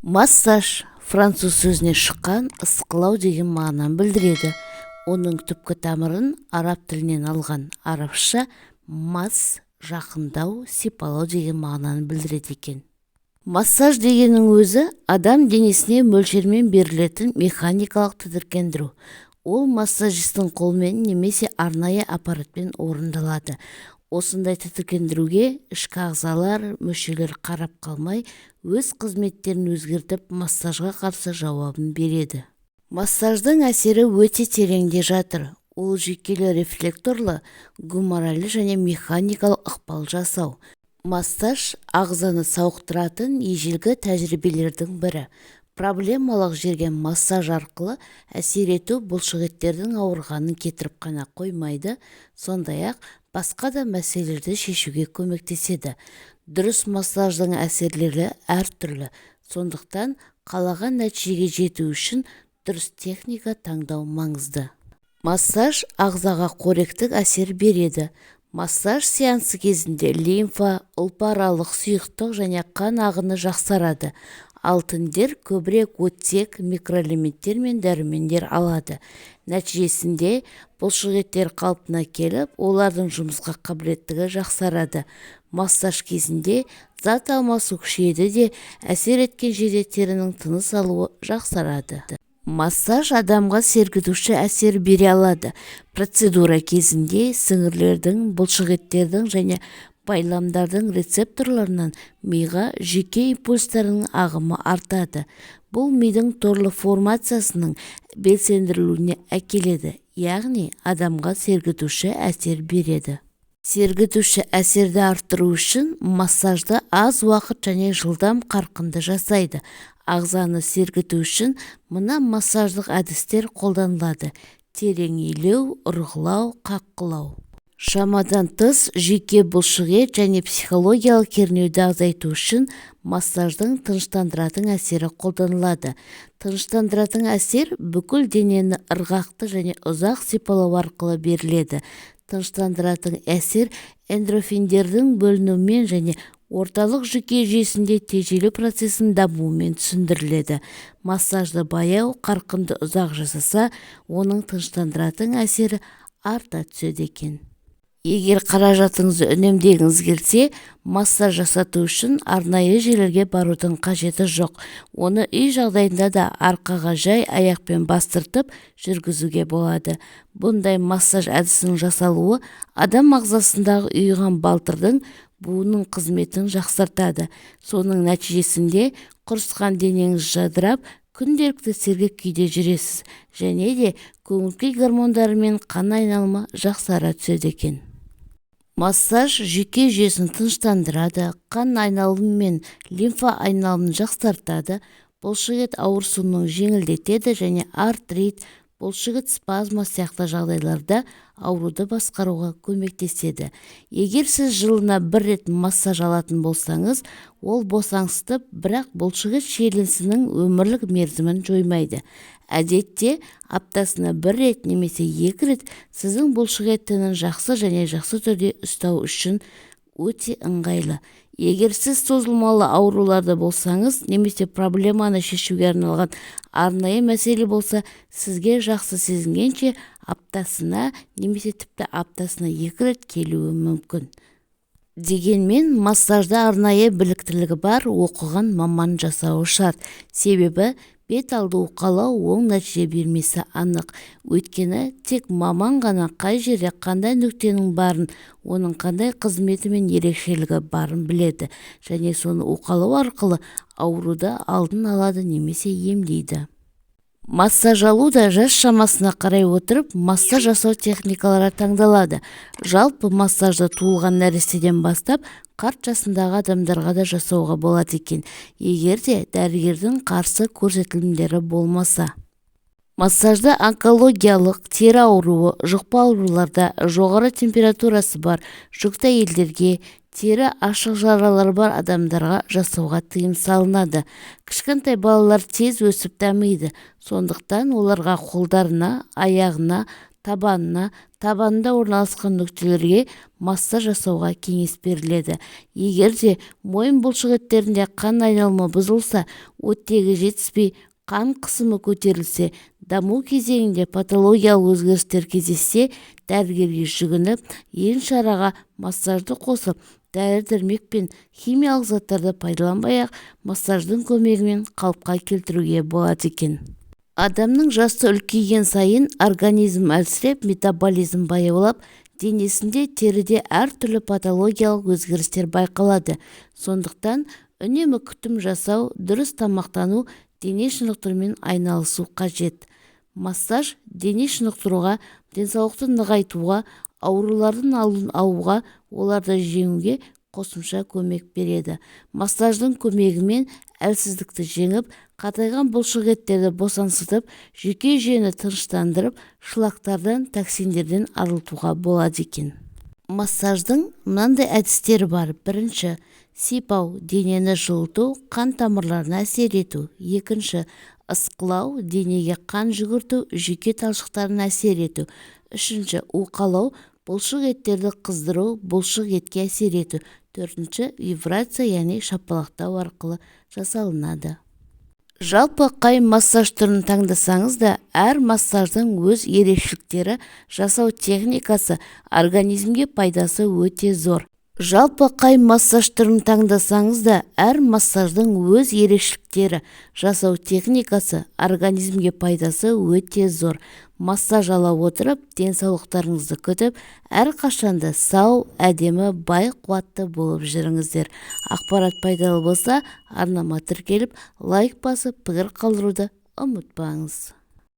Массаж француз сөзінен шыққан, ысқылау деген мағынаны білдіреді. Оның түпкі тамырын араб тілінен алған. Арабша масс жақындау, сипалау деген мағынаны білдіреді екен. Массаж дегеннің өзі адам денесіне мөлшермен берілетін механикалық тітіркендіру. Ол массажистің қолымен немесе арнайы аппаратпен орындалады. Осындай тітіркендіруге ішкі ағзалар, мүшелер қарап қалмай, өз қызметтерін өзгертіп, массажға қарсы жауабын береді. Массаждың әсері өте тереңде жатыр. Ол жүйкелі рефлекторлы, гуморальды және механикалық ықпал жасау. Массаж ағзаны сауықтыратын ежелгі тәжірибелердің бірі. Проблемалық жерге массаж арқылы әсер ету бұлшықеттердің ауырғанын кетіріп қана қоймайды, сондай-ақ басқа да мәселелерді шешуге көмектеседі. Дұрыс массаждың әсерлері әртүрлі, сондықтан қалаған нәтижеге жету үшін дұрыс техника таңдау маңызды. Массаж ағзаға қоректік әсер береді. Массаж сеансы кезінде лимфа, ұлпааралық сұйықтық және қан ағыны жақсарады. Ал тіндер көбірек оттек, микроэлементтер мен дәрумендер алады. Нәтижесінде бұлшықеттер қалпына келіп, олардың жұмысқа қабілеттігі жақсарады. Массаж кезінде зат алмасу күшейеді де, әсер еткен жерде терінің тыныс алуы жақсарады. Массаж адамға сергітуші әсер бере алады. Процедура кезінде сіңірлердің, бұлшықеттердің және байламдардың рецепторларынан миға жүйке импульстарының ағымы артады. Бұл мидың торлы формациясының белсендірілуіне әкеледі, яғни адамға сергітуші әсер береді. Сергітуші әсерді арттыру үшін массажды аз уақыт және жылдам қарқынды жасайды. Ағзаны сергіту үшін мына массаждық әдістер қолданылады: терең илеу, ұрғылау, қаққылау. Шамадан тыс жүйке бұлшықет және психологиялық кернеуді азайту үшін массаждың тыныштандыратын әсері қолданылады. Тыныштандыратын әсер бүкіл денені ырғақты және ұзақ сипалау арқылы беріледі. Тыныштандыратын әсер эндорфиндердің бөлінуімен және орталық жүйке жүйесінде тежелу процесінің дамуымен түсіндіріледі. Массажды баяу, қарқынды ұзақ жасаса, оның тыныштандыратын әсері арта түседі екен. Егер қаражатыңызды үнемдегіңіз келсе, массаж жасату үшін арнайы жерлерге барудың қажеті жоқ. Оны үй жағдайында да арқаға жай аяқпен бастыртып жүргізуге болады. Бұндай массаж әдісінің жасалуы адам ағзасындағы ұйыған балтырдың буынның қызметін жақсартады. Соның нәтижесінде құрысқан денеңіз жадырап, күнделікті сергек күйде жүресіз және де көңіл-күй гормондары мен қан айналымы жақсара түседі екен. Массаж жүйке жүйесін тыныштандырады, қан айналымы мен лимфа айналымын жақсартады, бұлшықет ауырсынуын жеңілдетеді және артрит, бұлшықет спазмы сияқты жағдайларда ауруды басқаруға көмектеседі. Егер сіз жылына бір рет массаж алатын болсаңыз, ол босаңсытып, бірақ бұлшықет шиеленісінің өмірлік мерзімін жоймайды. Әдетте аптасына бір рет немесе екі рет сіздің бұлшықет тінін жақсы және жақсы түрде ұстау үшін өте ыңғайлы. Егер сіз созылмалы ауруларда болсаңыз немесе проблеманы шешуге арналған арнайы мәселе болса, сізге жақсы сезінгенше аптасына немесе тіпті аптасына екі рет келуі мүмкін. Дегенмен массажды арнайы біліктілігі бар оқыған маман жасауы шарт. Себебі бет алды уқалау оң нәтиже бермесі анық. Өйткені тек маман ғана қай жерде қандай нүктенің барын, оның қандай қызметі мен ерекшелігі барын біледі және соны уқалау арқылы ауруды алдын алады немесе емдейді. Массаж алу да жас шамасына қарай отырып, массаж жасау техникалары таңдалады. Жалпы массажды туылған нәрестеден бастап қарт жасындағы адамдарға да жасауға болады екен, егер де дәрігердің қарсы көрсетілімдері болмаса. Массажды онкологиялық, тері ауруы, жұқпа ауруларда, жоғары температурасы бар жүкті әйелдерге, тері ашық жаралары бар адамдарға жасауға тыйым салынады. Кішкентай балалар тез өсіп дамиды, сондықтан оларға қолдарына, аяғына табанына, табанында орналасқан нүктелерге массаж жасауға кеңес беріледі. Егер де мойын бұлшық еттерінде қан айналымы бұзылса, оттегі жетіспей, қан қысымы көтерілсе, даму кезеңінде патологиялық өзгерістер кездессе, дәрігерге жүгініп, емшараға массажды қосып, дәрі-дәрмек пен химиялық заттарды пайдаланбай-ақ массаждың көмегімен қалыпқа келтіруге болады екен. Адамның жасы үлкейген сайын организм әлсіреп, метаболизм баяулап, денесінде, теріде әртүрлі патологиялық өзгерістер байқалады. Сондықтан үнемі күтім жасау, дұрыс тамақтану, дене шынықтырумен айналысу қажет. Массаж дене шынықтыруға, денсаулықты нығайтуға, аурулардың алдын алуға, оларды жеңуге қосымша көмек береді. Массаждың көмегімен әлсіздікті жеңіп, қатайған бұлшық еттерді босаңсытып, жүйке жүйені тыныштандырып, шлактардан, токсиндерден арылтуға болады екен. Массаждың мынандай әдістері бар. Бірінші, сипау, денені жылыту, қан тамырларына әсер ету. Екінші, ысқылау, денеге қан жүгірту, жүйке талшықтарына әсер ету. Үшінші, уқалау, бұлшық еттерді қыздыру, бұлшық етке әсер ету. Төртінші, вибрация, яғни шапалақтау арқылы жасалынады. Жалпы қай массаж түрін таңдасаңыз да, әр массаждың өз ерекшеліктері, жасау техникасы, организмге пайдасы өте зор. Жалпы қай массаж түрін таңдасаңыз да, әр массаждың өз ерекшеліктері, жасау техникасы, организмге пайдасы өте зор. Массаж ала отырып, денсаулықтарыңызды күтіп, әрқашанда сау, әдемі, бай қуатты болып жүріңіздер. Ақпарат пайдалы болса, арнама тіркеліп, лайк басып, пікір қалдыруды ұмытпаңыз.